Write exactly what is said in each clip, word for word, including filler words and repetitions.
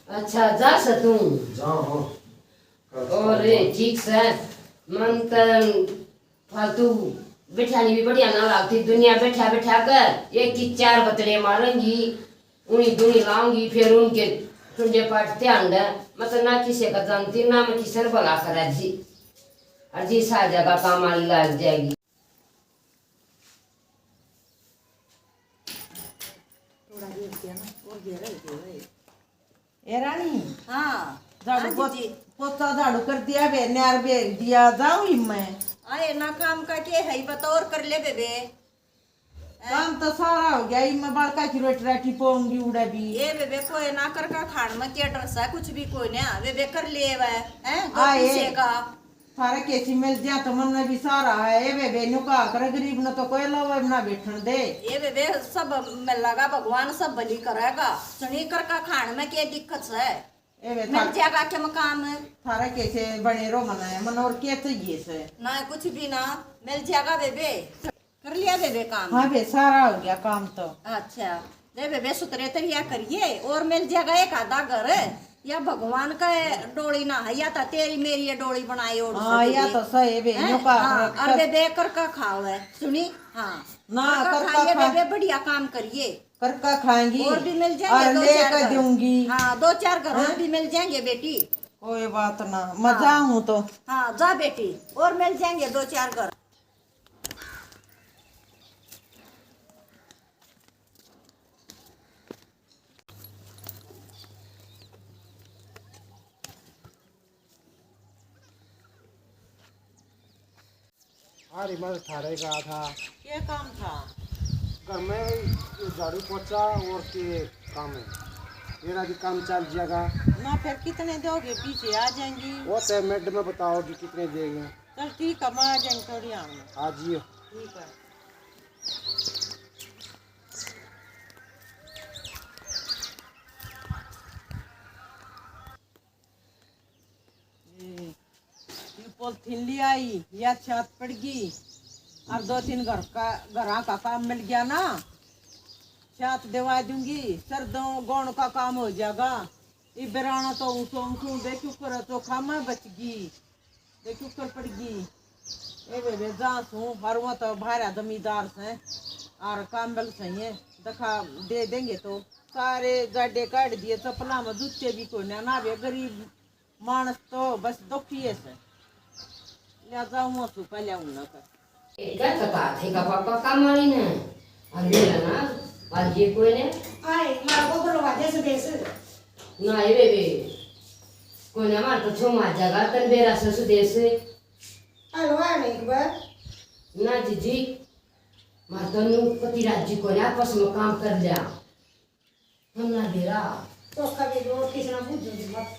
अच्छा, जा से तू। जा, हाँ। कर दो और काम। ठीक से, मन तन फालतू बैठा नहीं भी बढ़िया ना लागती। दुनिया बैठा बैठा कर एक की चार बतड़े मारूंगी, उनी दूनी लाऊंगी, फिर उनके टुंडे पाटते आंडे। मैं तो ना किसी का जानती, ना मैं किसी ने भला करा जी। और जी सा जगह काम आने लग जाएगी। थोड़ा घेर दिया ना, और घेरा ही घेरा है। ए रानी, हाँ। झाड़ू हाँ, पोत-, जीजी। पोता झाड़ू कर दिया बे, न्यार भेज दिया, जाऊँ ही मैं। आए ना, काम का के है, बता और कर ले बेबे। काम तो सारा हो गया, इब मैं बालका की रोटी राटी पाऊंगी उड़े भी। ए बेबे, कोई ना कर का खान में के डर सा, कुछ भी कोई ना, बेबे कर ले वै, हैं, दो आए। पीसे का। थारे कैसी मिल जा तो मन में भी सारा है। ए बेबे, न्यू कहा कर, गरीब ने तो कोई लावे ना बैठन दे। ए बेबे, सब मिलेगा, भगवान सब भली करेगा। सुनी कर का खान में के दिक्कत है? ए बे, मिल थार-, जाएगा के मकान? थारा कैसे बने रो मन है, मन और क्या चाहिए से? ना, कुछ भी ना, मिल जाएगा बेबे। कर लिया बेबे काम? हाँ बे, सारा हो गया काम तो। अच्छा, ले बेबे, सुतरे तरिया करिए और मिल जाएगा एक आधा घर। या भगवान का डोली ना है, या तो तेरी मेरी ये डोली बनाए और हाँ, सब या बेबे। तो सही है बे, हैं? न्यू का हाँ, कर, और कर। बेबे कर का खाओ है, सुनी? हाँ, ना, कर का कर का खाइए खा। बेबे, बढ़िया काम करिए। कर का खाएंगी और भी मिल जाएंगे और दो ले चार कर घर। दूंगी। हाँ, दो चार घर और हैं? भी मिल जाएंगे बेटी। कोई बात ना, मैं हाँ। जाऊँ तो। हाँ, जा बेटी, और मिल जाएंगे दो चार घर। अरे, मैं थारे का था। क्या काम था? घर में ये झाड़ू पोछा और के काम है। मेरा भी काम चल जाएगा। ना, फिर कितने दोगे? पीछे आ जाएंगी। वो तो मैडम में बताओगी कितने देगी। चल ठीक है, मैं आ जाएंगी थोड़ी आऊँ। आ जियो। ठीक है। ये, ये पॉलिथीन ले आई, या छात पड़ गई, और दो तीन घर का, घरा का काम मिल गया ना, छात दिवा दूंगी, सर्दों गौण का काम हो जाएगा। इबराना तो ऊँचो ऊँचो दे चुकर चोखा में बच गई, दे चुकर पड़ गई। ए बेबे जा सू, और वो तो भारा जमींदार से, और काम बल सही है, दखा दे देंगे तो सारे जाडे काट दिए, चपला में जूते भी कोन्या ना बे, गरीब मानस तो बस दुखी है से। ले जाऊँ, सू पहले उन्ना कर। ए, क्या कथा थे का पापा काम वाली ने? और मेरा ना, और ये कोई ने? आए, मार को बोलो वाजे सुदेश। ना, ये बेबे। कोई ना, मार तो छो मार जागा, तन बेरा से सुदेश। हेलो, आ नहीं एक बार। ना जीजी, मार तो नू पति राजी को ना, आपस में काम कर लिया। हम ना बेरा। तो कभी और किसी ना बुझो मत।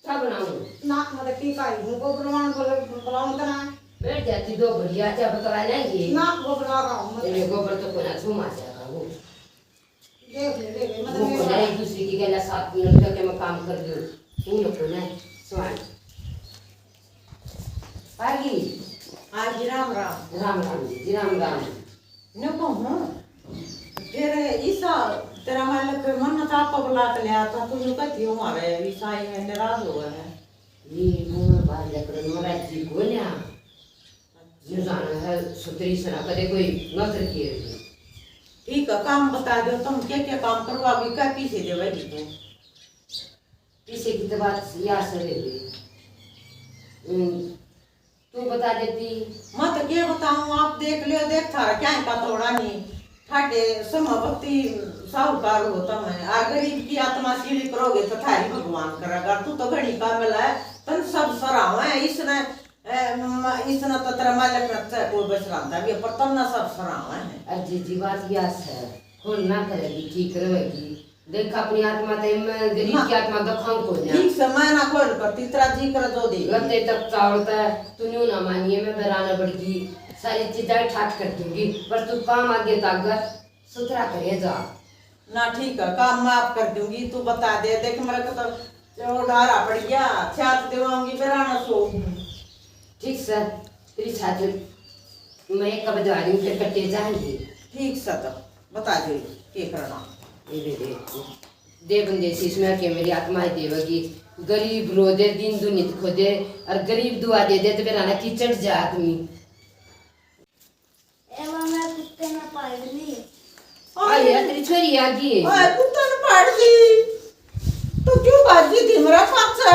क्या बनाऊं? ना, मतलब, की काई हूँ, गोबर वाण बोले, बुलाऊं तना। बैठ जाती दो घड़िया, क्या बतला लेंगे? ना, गोबर वाण का हूँ, मतलब। ये गोबर तो कोना छू मार जाएगा वो। देख ले, देख ले, मतलब, वो मेरे कोना वाला। एक दूसरे की गला साथ मिलकर के मैं काम कर दूं। तू लोग कोना, स्वान। आ गई। हाँ जी, राम राम। राम राम जी, जी राम राम। न्यू कहूँ, फिर ईसा तेरा मालिक मन था पगला के लिया था, तू न्यू कहती हो, हमारे ईसा ये नाराज हुआ है। ये वो बात जकड़न महाराज जी को ना, न्यू जाना है, सुतरी सरा कदे कोई नजर की रही। ठीक है, काम बता दो, तुम क्या क्या काम करवाओगी, क्या पीछे देवेगी तू? पीछे की तो बात या से ले ली। हम्म, तू बता देती। मैं तो के बताऊं, आप देख लियो, देख थारा क्या है पतोड़ा नहीं। ठाडे समापत्ति साहूकार हो तम है, आ गरीब की आत्मा सीढ़ी करोगे तो थारी भगवान करेगा। तू तो घणी काबिल है, तन सब सराव है इसने। ए, म-, इसने तो तेरा मालिक ने ते कोई बस रहा भी, पर तन्ने सब सराव है। अरे जीजी, बात या से, खून ना करेगी, ठीक रहेगी। देख, अपनी आत्मा ते मैं गरीब ना। की आत्मा दुखाऊं कोई ना। ठीक से मैं ना खोल कर तीतरा जी कर दो दे। लते तक चावल ते तू न्यू ना मानिए, मैं बेराना बढ़ गई, सारी चीजें ठाट कर दूंगी, पर तू काम आगे ताकत सुथरा करे जा। ना ठीक है, काम माफ कर दूंगी, तू बता दे। देख, मेरे को तो जो डारा पड़ गया, छात दिवाऊंगी, बेराना सो। ठीक से, तेरी छात मैं कब दवा दूं, फिर कटे जाएंगे। ठीक से, तो बता दे, के करना। ये दे दे। दे बंदे सी इसमें के मेरी आत्मा ही देवेगी। गरीब रो दे, दीन दुनित खो दे, और गरीब दुआ दे दे तो मेरा ना कीचड़ जा आदमी। ए मामा, कुत्ते ने पाड़ ली। आ ये तेरी छोरी आ गई है। ओए, कुत्ते ने पाड़ ली। तू क्यों भागी थी मेरा पाछा?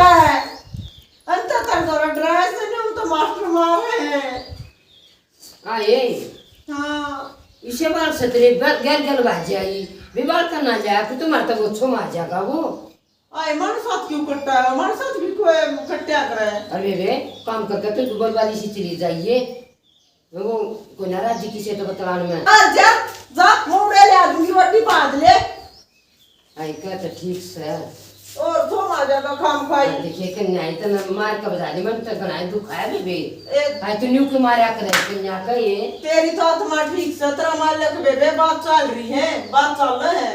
अंत कर दो, डराए से नहीं, हम तो मास्टर मार रहे हैं। आ ये। हाँ। इसे बार से तेरे ब-, गैल गैल भाजी आई। भी बाल करना जाए, फिर तुम्हारे तो वो छो मार जाएगा वो। आए, मन साथ क्यों कट्टा है? मन साथ भी कोई कट्टा करे। अरे रे, काम करके तो डबल वाली सी चली जाइए। वो कोई नाराज जी किसे तो बतलान में। आ जा, जा, मोड़े ले आ दूंगी, वड्डी बांध ले। आई का तो ठीक से। और तो माजा का काम खाई। हाँ, देखिए कि न्याय तो ना मार के बजा दे, मन तो घना ही दुख है बेबे। ए। आई तो न्यू के मारा करे, कन्या का ये। तेरी तो आत्मा ठीक से, तेरा मालिक बेबे, बात चल रही है, बात चल रही है।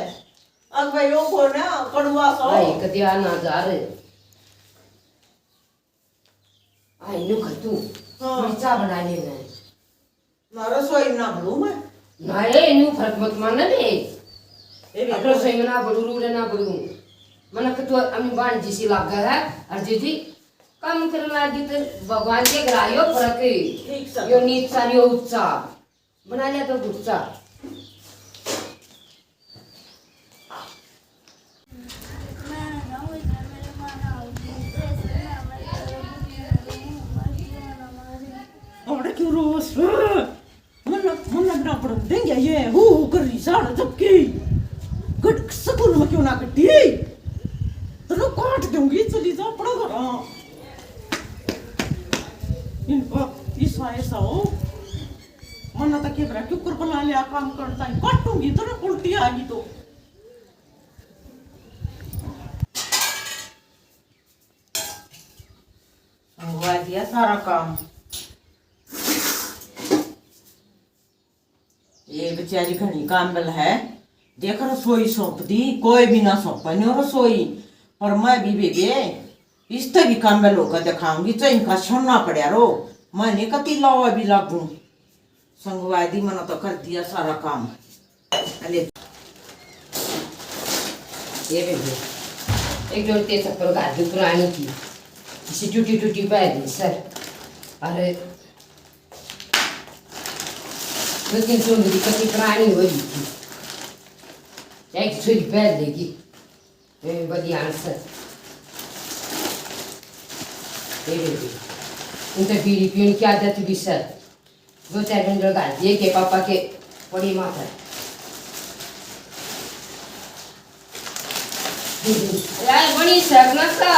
अब भाई वो कौन है? कड़वा सो। भाई, कतिया ना जा रे। आई नु कर तू। हाँ। मेरी चाय बना ले मैं। ना रसोई ना बड़ू मैं। ना, ए, नु फर्क मत मानना बे। ए, बे, अब रसोई में ना बड़ू, रूड़े ना बड़ू। मना कि तू अपनी बाण जी सी लागे है, और जी जी काम करने लागी तो भगवान के घर आयो फर्क। ठीक सर। यो नीचा, यो ऊंचा। बना लिया तो गुस्सा। अपने क्यों रोस? मन, मन ना पड़न देंगे ये, हु, हु कर रही साड़ जबकि। गट सकून में क्यों ना कटी? तो काट दूंगी, चली जाओ, पड़ो घर। इनका ऐसा, ऐसा हो। मन्ने तो के बेरा कुकर बना लिया काम करता है, काटूंगी तो ना उल्टी आ गई तो। संगवा दिया सारा काम। ये बेचारी घणी काम्बल है, देख रसोई सौंप दी, कोई भी ना सौंपे न्यू रसोई, पर मैं भी बेबे इसते भी काम्बल होकर दिखाऊंगी, चाहे इनका छोड़ना पड़ा रो, मैं नहीं कती लावा भी लागू। संगवा दी, मना तो कर दिया सारा काम। अले। ये बेबे, एक जोड़ के चप्पल गाड़ी पुरानी थी, इसी टूटी टूटी पहन ली सर। अरे, दो तीन सौ मेरी कति पुरानी हो रही थी, एक छोरी पहन लेगी। ए, बढ़िया आंसर। ए बेबी, उनसे बीड़ी पीने की आदत भी सर। दो चार बंडल डाल दिए के पापा के पड़ी माथा। यार, बड़ी शर्म सा।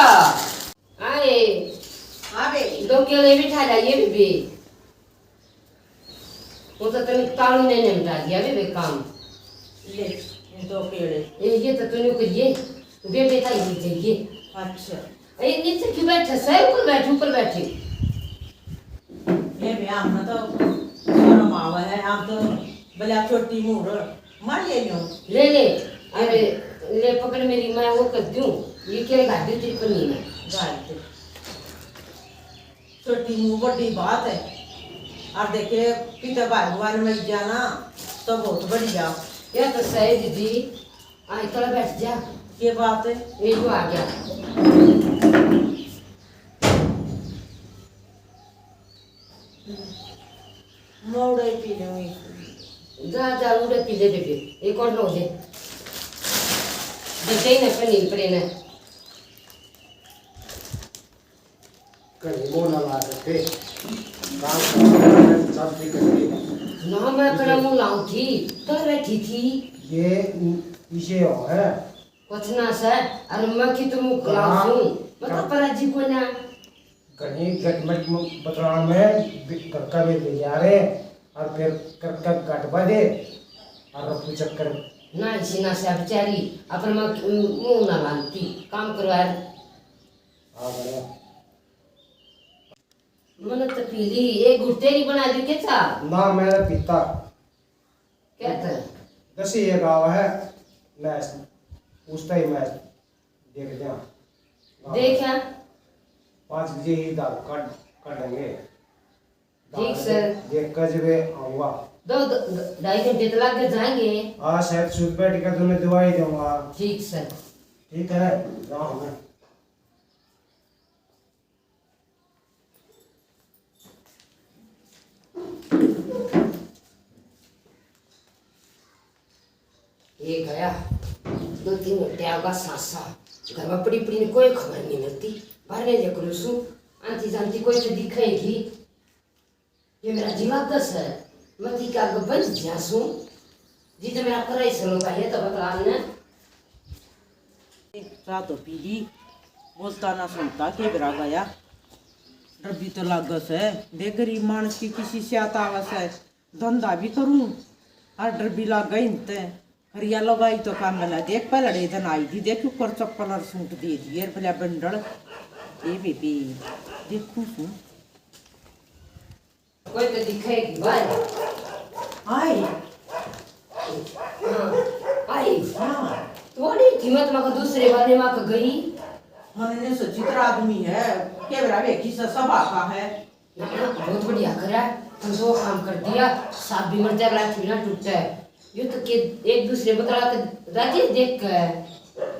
आए। हाँ बे। दो केले भी खा जाइए बेबी। वो तो तने तालू ने निपटा दिया बे, बे काम। ले, ये दो पेड़े। ए, ये तो तूने करिए, बेबे का ही चाहिए। अच्छा। ए, नीचे क्यों बैठे? सर, ऊपर बैठे, ऊपर बैठे। ये बे, हम तो शर्म आवे है, हम तो भला छोटी मूड़, मार ले लो। ले ले, अरे, ले पकड़ मेरी, मैं वो कर दूं, ये क्या गाड़ी तेरी पन्नी में? गाड़ी। छोटी मुंह बड़ी बात है। और देखे, किते भगवान मिल गया ना, तो बहुत बढ़िया। या तो सही दीदी, आई तो बैठ जा। के बात है? ये तो आ गया। मैं उड़े पी लूंगी। जा, जा, उड़े पी ले बेबे, एक और लो दे। बचे ही ना पनीर पड़े ना। कहीं वो ना ला सके। काम करते सब भी करते। ना, मैं कड़ा मुंह लाऊं थी, तो बैठी थी। ये इ-, इसे हो है। कुछ ना सर, अरे मैं की तो मुंह हाँ। लाऊं, मैं तो हाँ। पराजी को ना। कहीं गटमट में बतरान में बि-, घर का भी ले जा रहे और फिर कर का गट बाजे और रफू चक्कर। ना इसी ना से बेचारी, अपन मैं मुंह ना लाती, काम करवा। हाँ, बढ़िया। मैंने तो पी ली, एक घुट तेरी बना दी के चा? ना, मैं पीता। क्या था? दस ही एक आवा है, मैं उसका ही मैं देख जा। देख क्या? पाँच बजे ही दारू काट, काटेंगे। ठीक सर। देख कर जब आऊंगा। दो, दो, दो, ढाई घंटे तो लग जाएंगे। हाँ, शायद सुबह बैठ कर तुम्हें दवाई दूंगा। ठीक सर। ठीक है, जाओ मैं। ये गया। दो तीन घंटे आगा सासा। घर में पड़ी पड़ी ने कोई खबर नहीं मिलती। बाहर ले करूँ सू। आंती जानती कोई तो दिखेगी। ये मेरा जीवा दस है। मैं ती क्या बंद जा सू। जी तो मेरा कराई सलो का ये तो बता ने। चाह तो पी ली। बोलता ना सुनता के बेरा गया। डर भी तो लागे से। देख गरीब मानस की किसी से आता आवे से। धंधा भी करूं, और डर भी लागे इनते। हरिया लुगाई तो काम मिला। देख, पहले दिन आई थी, देख, ऊपर चप्पल और सूट दे दिए, और बोला, "बंडल, ए बेबे, देखूं सू।" कोई तो दिखेगी भाई। आई। हाँ, आई। हाँ। थोड़ी कीमत में दूसरे वाले में गई। मन ने सोची, तेरा आदमी है, के बेरा वे किस सभा का है। ना, ना, बहुत बढ़िया करा। तू जो काम कर दिया, साहब भी मर जा, लाठी भी ना टूटे। यो तो के एक दूसरे बतला के राजी देख के।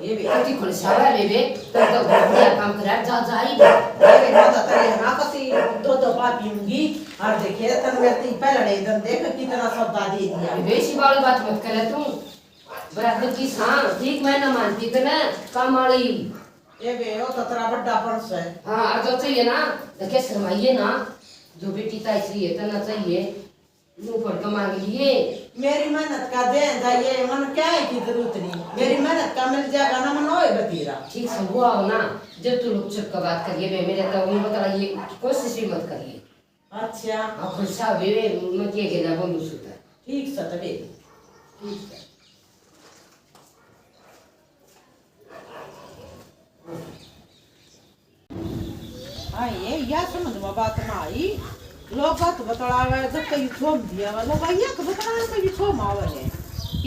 ये भी कति खुलसावा रे बे, तब तो बहुत बढ़िया काम करा, जा, जा ही। ये भी ना तो तेरे ना कसी दो दो पा पीऊंगी। और देखिए, तन मेरे ती पहले दिन देख कितना सौदा दे दिया। अरे बेसी वाली बात मत करे तू। बराबर की सांस, ठीक मैं ना मानती तने, काम वाली। ये बे, वो तो तेरा बड्डा फर्ज है। हाँ, और जो चाहिए ना, तो क्या शर्माइए ना, जो बेटी ताई चाहिए, तना चाहिए, मुंह फड़ के मांग लिए। मेरी मेहनत का दे जाइए, मन क्या है की जरूरत नहीं, मेरी मेहनत का मिल जाएगा ना, मन होए बतीरा। ठीक से वो आओ ना, जब तू लुक छुप के बात करिए बे, मेरे तो उंगली पकड़ाइए, कोशिश भी मत करिए। अच्छा। हाँ, खुलसा बे, मैं के गेला बोलूं सुता। ठीक से तबे। ठीक से। हाँ, ये, या समझ में बात ना आई। लोग बात बतलावे, जब कहीं छोम दिया हुआ, लोग ये तो बतलावे, कहीं छोम आवे है।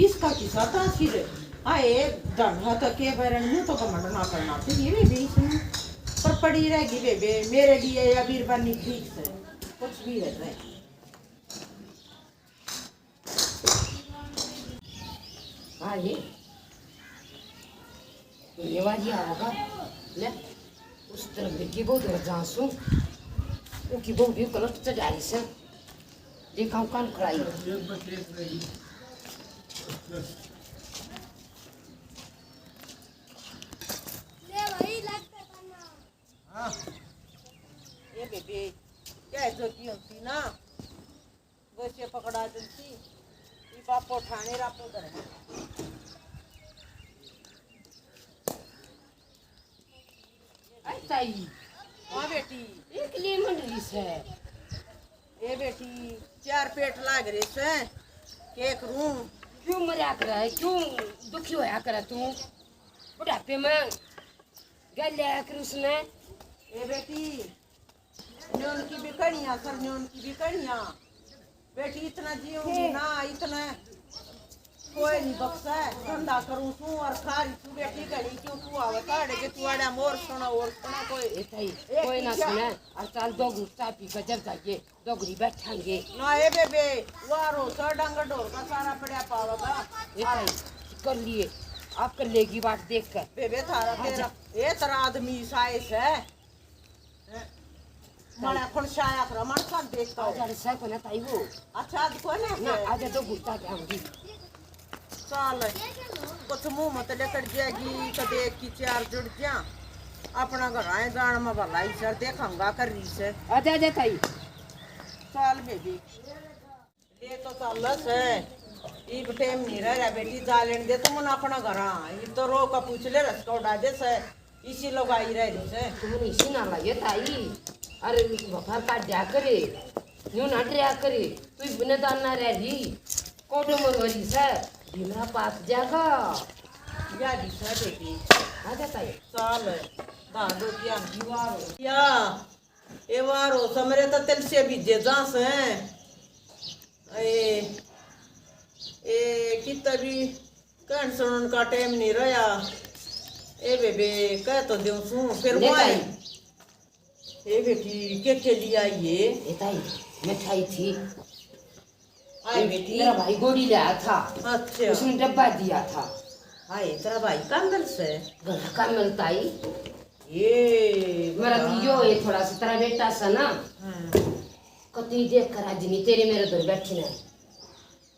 इसका किसा तासीर है। हाँ, ये धन हो तो के बैरन, यूं तो घमंड ना करना चाहिए, ये भी बीच में। पर पड़ी रहेगी बेबे, मेरे लिए या बीरबानी ठीक से। कुछ भी है, हाँ, ये, ये वाली आओगा। ले, उस तरफ देखी, बहुत रजा सू। उनकी बहू भी कलर चढ़ा रही से। देखा हूँ कान खड़ाई। ले भाई, लग पे करना। हाँ। ये बेबे, क्या है, जोगी होती ना? गोसे पकड़ा देती, ई बापो ठाणे रापो धरे। आई ताई। हाँ बेटी। एकली मंडली से। ए बेटी, चार पेट लाग रहे से, के करूं? क्यों मरया करे, क्यों दुखी होया करे तू? बुढ़ापे में गल लिया कर उसने। ए बेटी, न्योन की भी कणिया, सर न्योन की भी कणिया। बेटी इतना जीव के? ना, इतना कोई नहीं बख्शा है। धंधा करूं सू और खा रही सू बेटी घड़ी क्यों कुआवे काढ़े के तू आड़ा मोर सुना और सुना कोई। ए ताई, एक कोई ना पीछा। सुने, और चल दो घूंट चाय पी के जब जाइए, दो घड़ी बैठांगे। ना ए बेबे, वारो सा डंगर ढोर का सारा पड़ा पावेगा। ए ताई, कर लिए, आप कर लेगी बाट देख कर। बेबे थारा आजा। तेरा, ए तेरा आदमी साइस है। मना खुलसाया कर, मन सा देखता हो। आज अरे सै कोना ताई वो। अच्छा, आज कोई ना ना, है। आज तो गुस्सा के आऊंगी। चल, कुछ मुंह मत लेकर जाएगी, कदे एक की चार जुड़ जा। अपना घर आए जान में भला ही सर देखाऊंगा कर रही से। आजा, आजा ताई। चल बेबी। ले तो चालस है। इब टेम नहीं रह रहा बेटी, जा लेन दे तुम अपना घर। इब तो रो का पूछ ले, रस का उड़ा दे से। इसी लोग आई रह रही से। तुम इसी ना लगे ताई। अरे बफर काट जा करे, न्यू ना डरया करे। तू इब ने दान ना रह रही। कोडो मरवरी से, ये मेरा पास जागा। या भी से बेटी। आ जा ताई। चाल, दादो की आंधी वार हो। या ए वारो समरे तो तिल से भीजे जा से। ए, ए, कितना भी कहन सुनन का टाइम नहीं रहा। ए बेबे, कह तो देऊं सू, फिर ले वो आई। ताई। ए बेटी, के के लिए आई है? ए ताई, मिठाई थी। आई ये बेटी। मेरा भाई गोड़ी ले आया था। अच्छा। उसने डब्बा दिया था। हाय, तेरा भाई कांदल से? घणा कांदल ताई। ये मेरा तो यो है, थोड़ा सा तेरा बेटा सा ना। हाँ। कती देख कर आज नहीं तेरे मेरे उधर बैठी ना।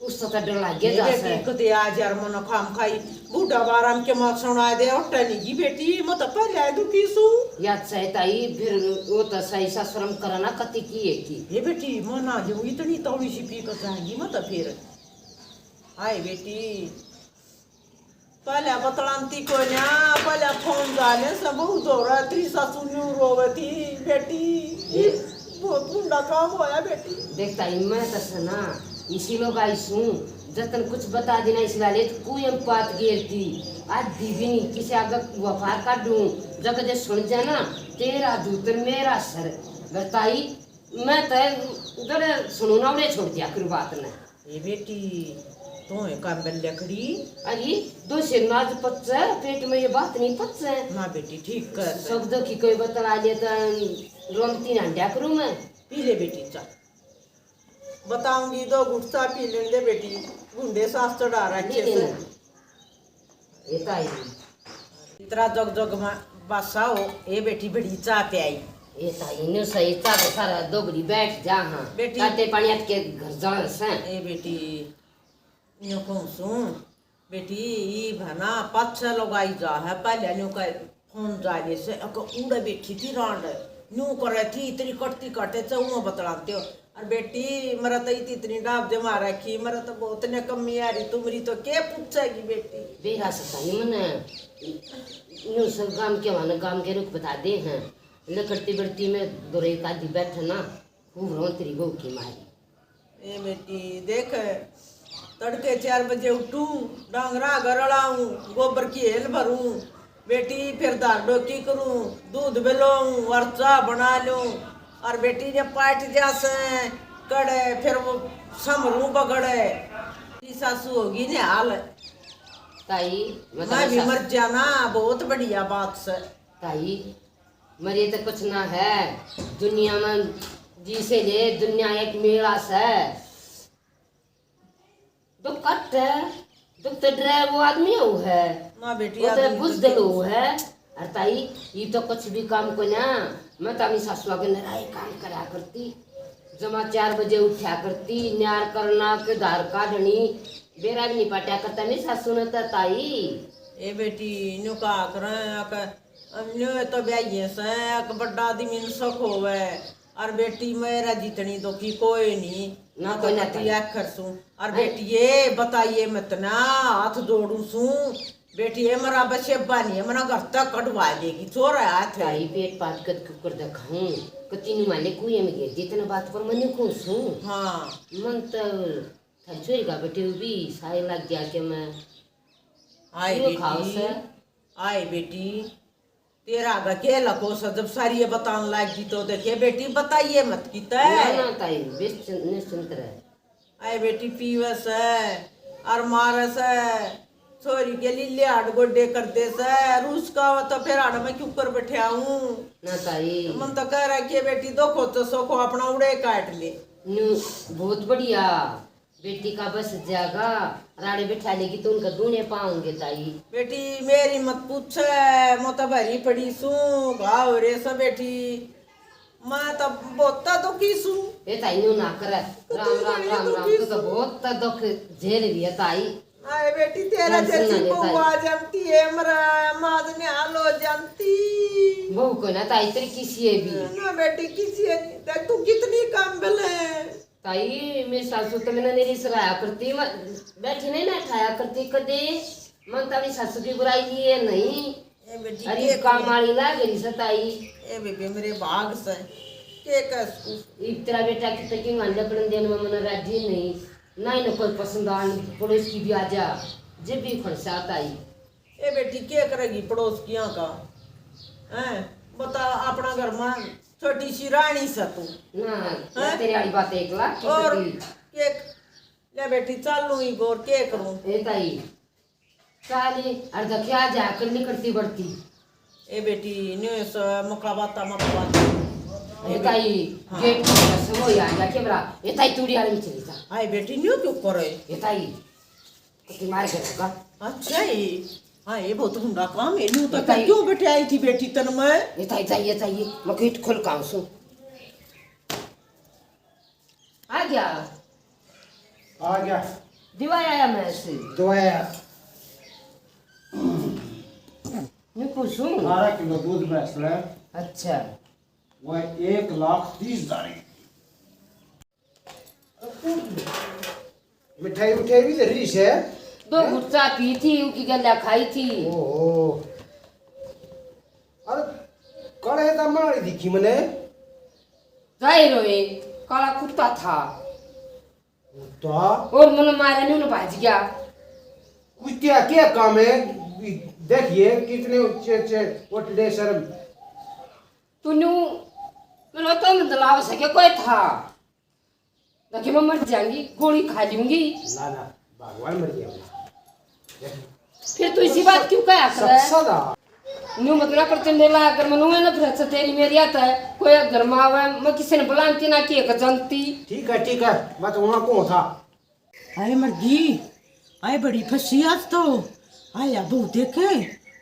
उससे तो डर लग गया ये जा बेटी, से। कदे आज यार मना खाम खाई, बूढ़ा बाराम के मां सुना दे, और टनी की बेटी, मैं तो पहले दुखी सू। याद से ताई, फिर वो तो सही सा शर्म करना कती की है की। ये बेटी, मना जो इतनी तौड़ी सी पी कर जाएगी, मैं तो फिर। हाय बेटी, पहले बतलांती को ना, पहले फोन डाले से बहुत हो रहा, तेरी सासू न्यू रोवे थी, बेटी, ये बहुत बुरा काम होया, बेटी। देख ताई, मैं तो से ना, इसी लोग आई सूं, जतन कुछ बता देना इस लाले, तो कोई हम बात गेरती, आधी भी नहीं, किसी आगे वफार काढूं, जब जे सुन जाना, तेरा दूतर मेरा सर, बताई, मैं तो जरे सुनू ना, उड़े छोड़ दिया करू बात ने। ए बेटी, तू है काम बल्ले खड़ी। अरे, दो सिर नाज पच्चे, पेट में ये बात नहीं पच्चे। ना बेटी, ठीक कर। शब्द की कोई बतला ले तो रोमती ना हंड्या करूं मैं। पी ले बेटी चा। बताऊंगी, दो घुट चा पी लेने दे बेटी। गुंडे सांस चढ़ा रखे नहीं से। देना। ये तो आई। इतरा जग जग में बासा हो, ए बेटी बड़ी चाह प्याई। ये तो इन्हें सही चाह तो सारा दोगड़ी बैठ जा, हाँ। बेटी। ताते पानी अटके घर जान से। ए बेटी, न्यू कहूं सूं, बेटी, ई भना पाछे लोग आई जा है, पहले न्यू कह फोन जाले से, अक उड़े बैठी थी रांड, न्यू करे थी, इतनी कटती काटे, चौवा बतलाते हो। और बेटी, मेरा तो इतनी इतनी डाब जमा रखी, मेरा तो बहुत ने कमी आ रही, तुमरी तो के पूछेगी बेटी? बेरा सताई मने, न्यू सब गाम के वाले गाम के रुख बता दे हैं, लकड़ती बड़ती में दोरे कादी बैठे ना, खूब रोन तेरी बहू की मारी। ए बेटी, देख, तड़के चार बजे उठूं, डांगरा घर अड़ाऊं, गोबर की हेल भरूं, बेटी, फिर धार डोकी करूं, दूध बिलोऊं और चाह बना लूं। और बेटी, ने पाट जा से कड़े, फिर वो समरू बगड़े। ई सासू होगी ने हाल। ताई, मैं मैं भी मर जाना, बहुत बढ़िया बात से। ताई, मरे तो कुछ ना है दुनिया में, जी से ले दुनिया एक मेला से। दुख कट है, दुख तो डरे वो आदमी हो है। माँ बेटी वो तो आदमी बुजदिल हो है। अरे ताई, ये तो कुछ भी काम को ना, मैं तो अपनी सासुआ के नराए काम करा करती। जमा चार बजे उठा करती, न्यार करना के धार काढ़नी, बेरा भी नहीं पाटा करता मेरी सासू ने तो ताई। ए बेटी, न्यू का करें, अक, न्यू तो ब्याही से, अक बड़ा आदमी ने सुख होवे। और बेटी, मेरा जितनी दुखी कोई नहीं, ना कोई ना कती ताई। आखर सूं। और बेटी, ये बताइए मत ना, हाथ जोड़ू सूं। बेटी, ये मरा बसेबा नहीं है, मना घर तक कढ़वा देगी, छोरा हाथ है। ताई, पेट पाट कद कुकर दिखाऊं, कती नु माले कुएं में गिर जितना बात पर मनु को सूं। हाँ। मन तो थारी छोरी का बेटे भी साय लग गया के मैं आए क्यों खाओ बेटी, सर? आए बेटी, तेरा आगा के लको सा, जब सारी ये बतान लाग गई तो देखे बेटी, बताइए मत किता ना, है। ना ताई, बेस-, निश्चिंत रहे। आए बेटी, पीवे से और मारे से, छोरी के लीले हाड गोडे कर दे से, रूस का हो तो फिर हाड़ में क्यों कर बैठा हूँ। ना ताई। मन तो कह रहा कि बेटी, दो खोचो सोखो अपना उड़े काट ले। न्यू, बहुत बढ़िया। बेटी का बस जागा, राड़े बैठा लेगी तो उनका दूने पाऊंगे ताई। बेटी, मेरी मत पूछे, मैं तो भरी पड़ी सूं, घाव रे से बेटी, मैं तो बहुत दुखी सूं। ए ताई, न्यू ना करे, राम, राम, राम, राम, तू तो बहुत दुख झेल रही है ताई। आए बेटी, तेरा टेंशन ना जैसी ले बहू ताई। आ जानती है, मरा माज ने हाल हो जानती। बहू को ना ताई, तेरी किसी है भी। ना बेटी, किसी है नहीं। देख, तू कितनी काबिल है। ताई, मेरी सासू तो मैंने मेरी सराया करती, मैं बैठी नहीं ना खाया करती कदे। मन तारी सासू की बुराई की है नहीं। ए बेटी, अरे, के काम करूं? वाली लाग रही सताई। ए बेबे, मेरे भाग से, के कह सकूं? इब तेरा बेटा कितने की मान लकड़न देने में मन राजी नहीं, ना इन्हें कोई पसंद आन, पड़ोस की भी आ जा, जब भी फंसा ताई। ए बेटी, के करेगी पड़ोस किया का? हैं? बता, अपना घर में छोटी सी रानी सा तू। ना, ना, हैं? तेरी वाली बात एक लाख की और करी। के, ले बेटी, चालू ही बोर, के करूं? ए ताई, चाली, और दखिया जा कर निकलती बढ़ती। ए बेटी, न्यू स-, मुखा बाता मत बात। ए ताई, हाँ। गेट पर से वो आ जा, के बरा? ए ताई, तूड़ी वाले में चली जा। आए बेटी, न्यू क्यों करे? ए ताई, कि मार के लगा। अच्छा ही। हाँ, ये बहुत बुरा काम है। न्यू तो बताइए। क्यों बेटे आई थी बेटी तन में? ये ताई, ताई, ये ताई, मैं कित खोल काम सु। आ गया। आ गया। दिवाया आया मैं से। दिवाया। मैं पूछूं। बारह किलो दूध भैंस ले। अच्छा। वह एक लाख तीस हजार की। मिठाई, मिठाई भी धरी से। दो हैं? घुट चा पी थी, उकी गल्या खाई थी। ओहो। अरे, काले दामन वाली दिखी मने। जाहिर होए, काला कुत्ता था। कुत्ता? और मने मारा नहीं, उन्हें भाज गया। कुत्ता क्या काम है? देखिए, कितने ऊंचे ऊंचे कोटले सर। तू न्यू, मैंने तो मतलब सके कोई था। ताकि मैं मर जाऊंगी, गोली खा लूंगी। ना, ना, भगवान मर गया होगा। फिर तू इसी बात क्यों कहा करे? सच्चा था। न्यू मत ना करते मेला, अगर मनु है ना फिर अच्छा तेरी मेरी आता है, कोई घर में आवे, मैं किसी ने बुलाती ना कि एक जानती। ठीक है, ठीक है, मैं तो वहाँ को था। अरे मरगी, आए बड़ी फंसी आज तो। आया बहू देखे,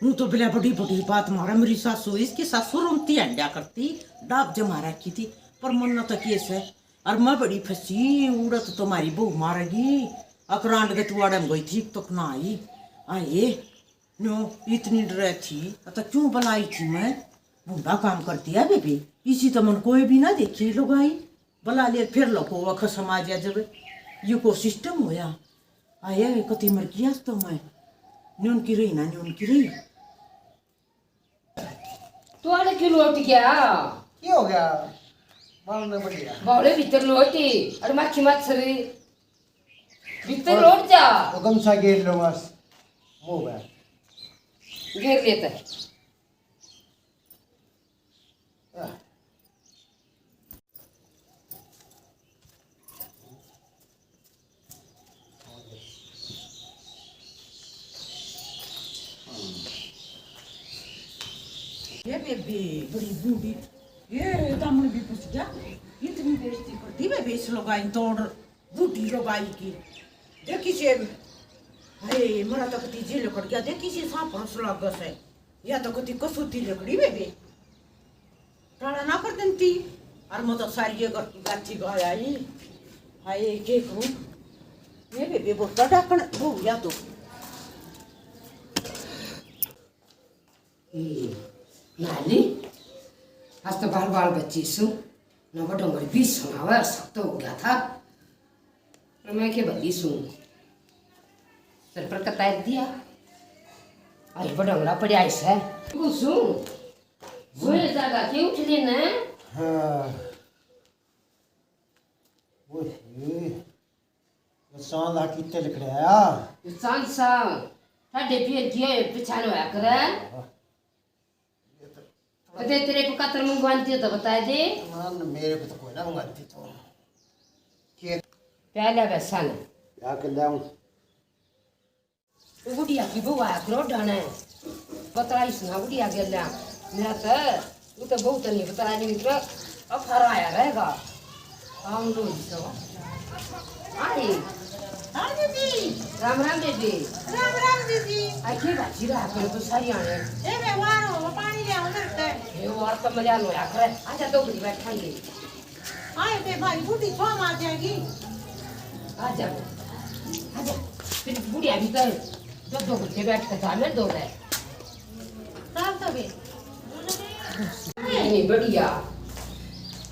हूँ तो बिला बड़ी बड़ी बात मारा मेरी सासू, इसकी सासू रोमती हंडा करती, डाब जमा रखी थी, पर मन्ना तो केस है। और मैं बड़ी फंसी, उड़त तो मारी बहू मारेगी। अकरांड के तुआड़े में गई थी, तो ना आई। आए, न्यू इतनी डरे थी, तो क्यों बुलाई थी मैं? भूंडा काम करती है बेबे, इसी तो मन कोई भी ना देखी लुगाई। बुला ले फिर लो को वख समाज या जब यो को सिस्टम होया। आया है कति मर गया तो मैं न्यून की रही ना न्यून की रही। तू आले क्यों लौट गया? क्या हो गया? बाल में बढ़िया। बावले भीतर लौट ही, अरे माखी मच्छर भीतर लौट जा। वो गमछा घेर लो बस, मुंह पे। घेर लेता है। ये बेबे बड़ी बूढ़ी, ये दामन भी फंस गया। इतनी बेइज्जती कर दी बेबे इस लुगाई तोड़। बूढ़ी लुगाई की। देखी से, अरे, मरा तो कती जी लकड़ गया, देखी से सांप हंस लग से। या तो कती कसूती लकड़ी बेबे। टाला ना कर देती, और मैं तो सारी ये घर की गाथी गाया ही। हाय, के करूं? ये बेबे बोलता डाकण, वो या तो। हम्म, नाली, आज तो बाल बाल बच्ची सु, ना बड़ो मर भी सुनावा, सब तो हो गया था। और मैं के भली सु, सर पर कतार दिया। अरे बड़ो मरा पड़या ऐसा है। वो सु, सोए जागा के उठ लेना। हाँ। ओए, ये चांद आ कितने लिख रहा है? ये चांद सा, ठाडे पियर किए पहचान होया करे। कदे तेरे को कतर मंगवाती हो तो बता दे। ना, ना, मेरे को तो कोई ना मंगाती तो। के? प्याला वैसा ना। क्या कर लिया हूँ? वो बुढ़िया की बहू आया करो ढाने। बतलाई सुना बुढ़िया गेल्या। मेरा तो, वो तो बहू तो नहीं बतलाई नहीं तो अफारा आया रहेगा। हम लोग ही सब। हाँ जी। हाँ दीदी। राम राम बेबे। राम राम दीदी। आई के बाजी रहा कर तो सारी आने। ए मैं वारो, वो पानी ले आऊं घर से। ये वार तो मजा लो यार। आजा तो भी बैठांगे। आए बे भाई, बूढ़ी छो मार जाएगी। आ जा, आ जा। फिर बुढ़िया भी कर, दो दो घंटे बैठ के जा, मैं दो रहे। साल तो बे। नहीं, बढ़िया।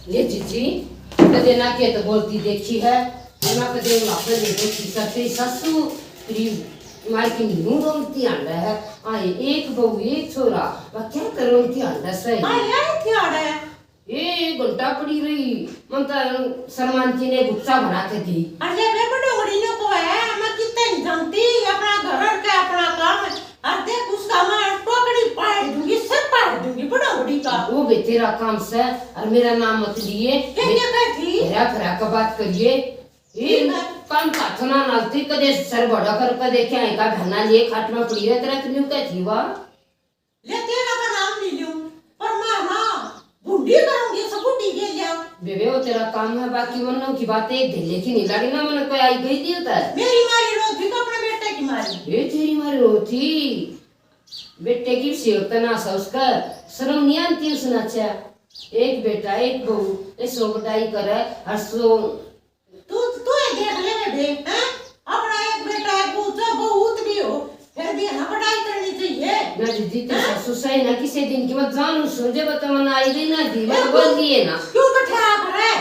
ले जीजी, कदे ना के तो बोलती देखी है, ना कदे वहाँ पे नहीं बोलती करते सासू, तेरी मार की न्यू रोमती आंडा है। आए एक बहू, एक छोरा, वह क्या कर रोमती आंडा सही? आए, आए, क्या आंडा है? ए, एक घंटा पड़ी रही, मन तो शर्मांती ने गुस्सा भरा के दी। अरे बे, बड़ो बड़ी ने को है, मैं कितने नहीं जानती, अपना घर और के अपना काम। और देख, उसका मैं टोकरी पाड़ दूंगी, सर पाड़ दूंगी, बड़ो बड़ी का। वो बे तेरा काम से, और मेरा नाम मत लिए। क्या, क्या कह थी? भरा भरा का बात करिए। ए, ठीक है। कान का थना नालती, कदे सर बड़ा कर, कदे क्या है का घना लिए खाट में पड़ी है, तेरा क्यों कह थी वा? ले, तेरा तो नाम नहीं लूं, पर मैं ना भुंडी करूंगी, सब भुंडी के लिया। बेबे, वो तेरा काम है, बाकी वरना की बात एक ढिल्ले की नहीं लगी ना, मैंने कोई आई गई थी उधर। मेरी मारी रोज भी तो अपने बेटे की ये तेरी मारी रोती, बेटे की सेवक तना सा उसका, शर्म नहीं आती उसने? अच्छा, एक बेटा, एक बहू, ये सौ बटाई करे, हर सौ। तू, तू ही देख ले बेबे, हैं? अपना एक बेटा है, बहू तो बहुत भी हो, फिर भी है ना बटाई करनी चाहिए। ना दीदी, तू हैं? सासू सही ना, किसी दिन की मत जानू सुन, जब तमन्ना आई गई ना दी, मैं ए, बोल दिए ना। क्यों बैठा करे?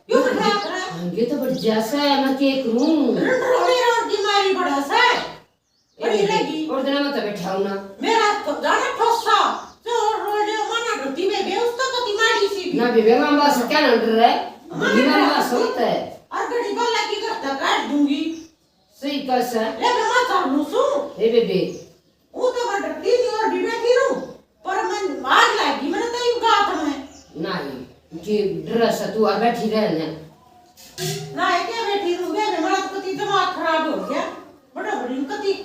क्यों बैठा करे? हाँ, ये तो बढ़ जा सा, मैं क्या करूं? रोने रोन की मारी बड़ा सा। बड़ी लगी। और दिन में तो बैठा हूं ना। मेरा तो जाना ठोसा। जो रोज माना ढोती में बेउस तो कति मारी सी भी। ना बेबे, मां बास क्या ना डर है? मां ये मां बास होता है। और घड़ी बाला की करता काट दूंगी। सही कह से। ले बे, मैं चालू सू। ए बेबे। वो तो मैं डरती थी और भी बैठी रहूं। पर मन आग लगी, मैंने तो यूं कहा था मैं। नहीं, कि डर से तू आ बैठी रह ने। ना, ये क्या बैठी रहूं? मेरा तो कति दिमाग खराब हो गया। बड़ा बड़ी कति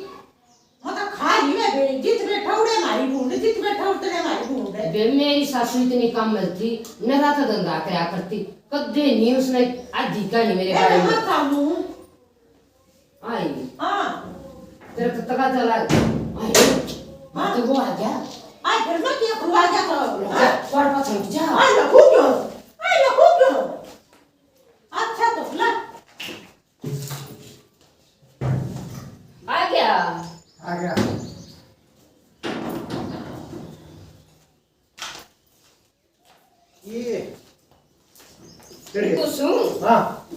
मतलब खा ही वे बेरी, जित बैठा उड़े मारी भूंड, जित बैठा उतरे मारी भूंड। बे, मेरी सासू इतनी कामल थी, नरा तो धंधा करया करती, कदे नहीं उसने आधी कहानी मेरे ए, बारे में। मत चालू। आई। हाँ। तेरा तो तका चला। आई। हाँ। तो वो आ गया। आज घर में क्या खुआ गया था? जा, हाँ? पर पाछे जा। आई लखू क्यों? आई लखू क्यों? अच्छा तो ला। आ गया। आ गया। ये तेरे। कुसुम। हाँ।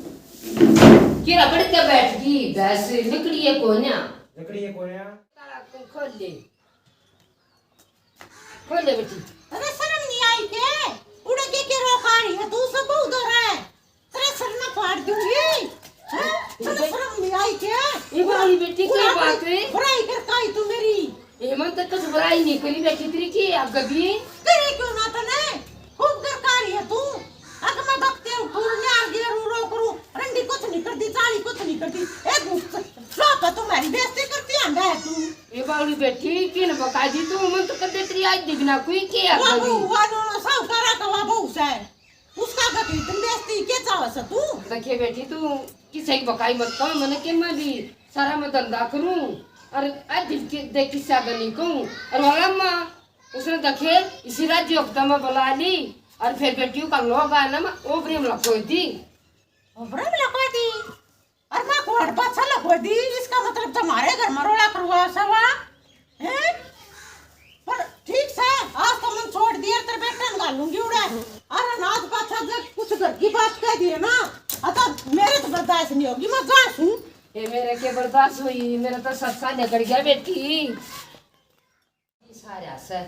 किरा बड़ के बैठ गई, बस लकड़ी है कोन्या। लकड़ी है कोन्या। ताला खोल ले। खोल ले बेटी। अरे शर्म नहीं आई के? उड़े के के रोक आ रही है? तू सब उधर है। तेरे सर में फाड़ दूंगी। हैं? तेरे शर्म नहीं आई के? ये वाली बेटी, क्या बात है? बुराई कर काई तू मेरी? ये मन तक कुछ बुराई नहीं करी, बैठी तेरी की आग भी। तेरे क्यों ना तने? खूब कर का रही है तू? अक मैं बकते उठूर न्यार गिर रू रो करू। रंडी कुछ नहीं कर दी, चाली कुछ नहीं कर दी। ए गुस्सा, लो तो तू मेरी बेइज्जती करती आंदा है तू। ये बावली बेटी, किन बका दी तू? मन तो कर दे तेरी आज दिखना कोई के आग भी। वो नो साहूकारा का वो बहू से। उसका गति तुम बेइज्जती के चाहत से तू? देखिए बेटी, तू किसी की बकाई मत कर, मैंने के मैं भी सारा मैं धंधा करूं और आज दिल के देख किसी आगे नहीं कहूं। और वाला माँ, उसने देखे इसी राज्य हफ्ता में बुला ली और फिर बेटियों का लोग आया ना, मैं ओपरी में लखो दी। ओपरी में लखो दी? और मैं घोड़ पाछा लखो दी, इसका मतलब तुम्हारे घर में रोला करवा सवा, हैं? पर ठीक से, आज तो मन छोड़ दिया, तेरे बेटे ने घालूंगी उड़े। और अनाज पाछा जब कुछ घर की बात कह दिए ना, अतः मेरे तो बर्दाश्त नहीं होगी, मैं जा सूं। ये मेरे के बर्दाश्त हुई, मेरा तो सब साल निकल गया बेटी। सारा से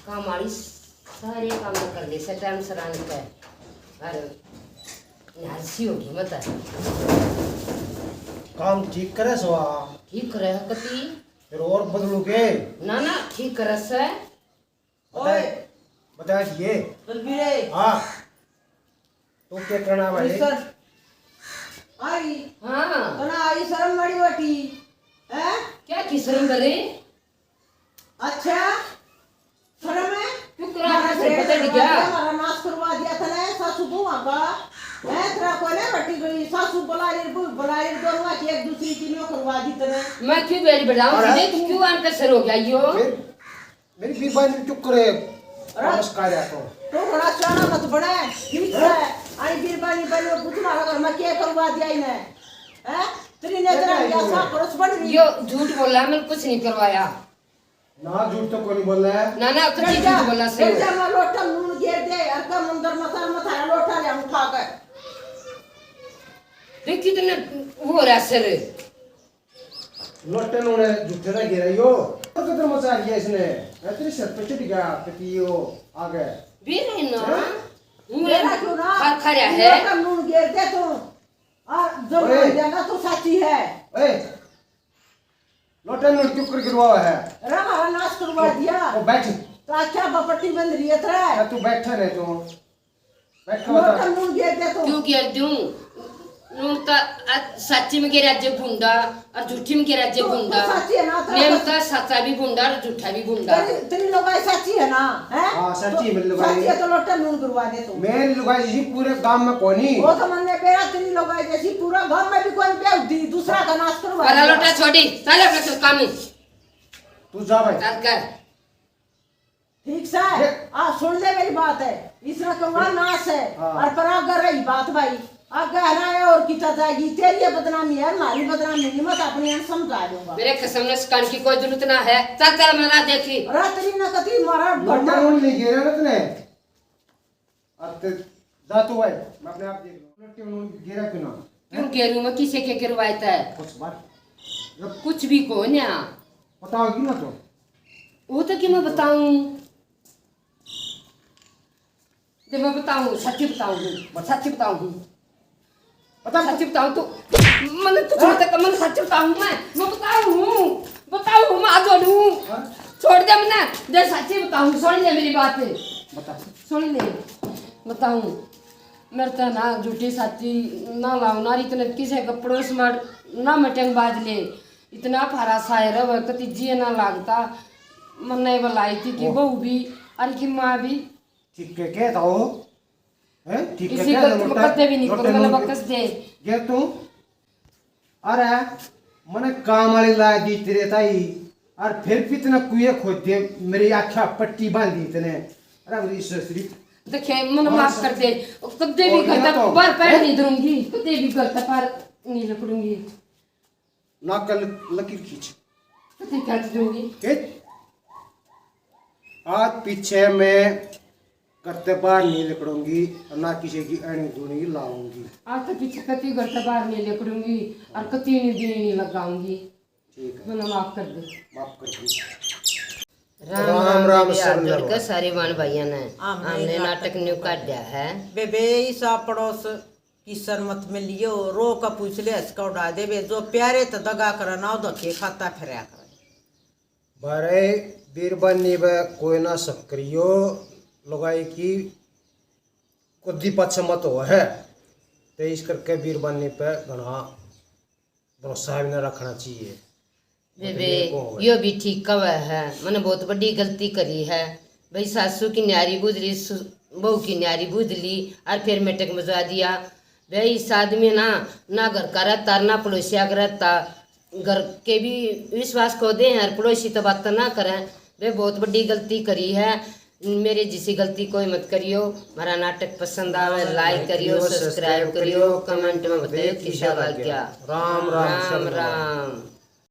काम वाली सारे काम कर ले से टाइम से रान के। और नारसी होगी मत। काम ठीक करे सवा। ठीक करे है कती। फिर और बदलू के? ना, ना, ठीक करे से। बता, ओए। बता दिए। बलबीरे। हाँ। तो क्या करना भाई? सर। आई। हाँ। तना आई शर्म माड़ी वाटी। हैं? क्या की शर्म करे? अच्छा, शर्म है? क्यों करा? हमारा नाश करवा दिया, हमारा नाश करवा दिया तने, सासू बहू का। है तेरा कोई नहीं बटी गई, सासू बुला रही, बहू बुला रही, दोनों की एक दूसरी की न्यों करवा दी तने। मैं क्यों बेरी बढ़ाऊं? और तुझे तू क्यों आन का सर हो गया यो? फिर मेरी बीरबानी क्यों करे? और नमस्कार या तो। तो बड़ा चाणा मत बना, ठीक है? आई बीरबानी बनो, बुझना लगा, मैं क्या करवा दिया इन्हें? हैं? तेरी नजर में ऐसा परस बन रही। यो झूठ बोला, मैंने कुछ नहीं करवाया। ना, झूठ तो कोनी बोला है। ना, ना, तो झूठ बोला सही। जा, मैं लोटा नून गिर दे, अर का मंदिर में सर में थारा लोटा ले हम खा गए। देख कितने वो हो रहा सर। लोटे नून झूठे ना गिरा यो। तो किधर मचा लिया इसने? मैं तेरे सर पे चढ़ गया, कती यो आ गए। भी नहीं ना। हैं? मेरा क्यों ना? खर खर है। लोटा नून गिर दे तू। आ, जो ओए। मान जाना तो साची है। ओए। लोटा नून क्यों कर गिरवावा है? अरे हमारा नाश करवा दिया। ओ, बैठ। तो अच्छा बपट्टी बंद रही है तेरा। तू बैठा रहे तू। बैठ के बता। लोटा नून गिर दे तू। क्यों गिर दूं? उनका, अ, सच्ची में के राज्य भूंडा और झूठी में के राज्य तो, भूंडा। तो सच्ची है ना, तो नेम सच- का सच्चा भी भूंडा और झूठा भी भूंडा। तेरी, तेरी लुगाई सच्ची है ना, हैं? हाँ, सच्ची है मेरी लुगाई। सच्ची है तो लोटा नून गुरवा दे तू। मेरी लुगाई जैसी पूरे गांव में कोनी। वो तो मन्ने बेरा तेरी लुगाई जैसी पूरा गांव में भी कोई बेहूदी, दूसरा का नाश करवा पर दिया। लोटा छोड़ी, चल अपने काम में। तू जा भाई। चल कर। ठीक से? ये आ, सुन ले मेरी बात है, इसने कहूंगा नाश है। हाँ। और पर आगे रही बात भाई, आगे है ना, ये और किता जाएगी, तेरी ये बदनामी है, हमारी बदनामी नहीं, मैं तो अपनी अन समझा दूंगा। मेरे कसम ने सिखाने की कोई जरूरत ना है। चल, चल, मैं ना देखी। रात्रि ना कती मारा लोटा भरना। नून नहीं गिरा ना तने। अब ते जा तू भाई, मैं अपने आप देख लूँ। लोटा नून गिरा क्यों ना? क्यों गेरू मैं? किसे के गिरवाए तै? कुछ बात। कुछ भी को ना। बताओगी ना तो? वो तो कि मैं बताऊं? जे मैं बताऊं, सच्ची बताऊं हूँ, मैं सच्ची बताऊं हूँ। बता। सच्ची बताऊं तो, मैंने तो छोड़ तक, मैं सच्ची बताऊं मैं, मैं बताऊं हूँ, बताऊं हूँ, मैं आज हूँ। हाँ? छोड़ दे मैंने, जे सच्ची बताऊं, सुन ले मेरी बात। बता। सुन ले, बताऊं। मेरे तो ना झूठी साची ना लाओ, ना इतने किसे का पड़ोस में ना meeting बाज ले। इतना फारा शायर है, कति जी ना लागता। मन्ने बुलाई थी कि वो बहू भी और कि माँ भी। ठीक है, क्या था वो? हैं? ठीक है, इसी क्या गलती में कत्ते भी नहीं करूँ, मैंने बकस दे। गिर तू। अरे, मने काम वाली ला दी तेरे ताई, और फिर भी इतना कुए खोद दे, मेरी आख्या पट्टी बांधी तने। अरे, मेरी ससुरी। देखे, मने माफ कर दे। कत्ते भी करता, पर पैर नहीं धरूंगी, कत्ते भी करता, पर नहीं लकड़ूंगी। नाक का लकीर खींच। कत्ते खींच दूंगी। खींच। आज पीछे मैं घर ते बाहर नहीं निकलूंगी और ना किसी की अणी दुणी लाऊंगी। आज तो पीछे कती घर ते बाहर नहीं निकलूंगी और कती नहीं दुणी नहीं लगाऊंगी। ठीक है। मने माफ कर दे। माफ कर दे। राम राम राम राम मेरे सब हाथ जोड़ के लोग। सारे बाण भाइयां ने। हमने नाटक न्यू काढ़ा है। बेबे, इसा पड़ोस किसन मत मिलियो, रो का पूछ ले, हंस का उड़ा देवे, जो प्यारे तो दगा करे ना, धक्के खाता फिरया करे। बारे बीरबानी पे कोई ना शक करियो, लुगाई की कदी पाछे मत हो है, तो इस करके बीरबानी पे घना भरोसा भी ना रखना चाहिए। बेबे, यो भी ठीक कवे है, मैंने बहुत बड़ी गलती करी है। भाई, सासू की न्यारी बुझ ली, सु-, बहू की न्यारी बुझ ली, और फिर मेटक मजवा दिया। भाई, इस आदमी ना, ना घर का रहता, ना पड़ोसिया का रहता, घर के भी विश्वास खो दे हैं, और पड़ोसी तो बात ना करें। वे बहुत बड़ी गलती करी है। मेरे जिसी गलती कोई मत करियो। हमारा नाटक पसंद आवे, like करियो, subscribe करियो, comment में बताइयो किसा लग गया। राम राम, राम राम।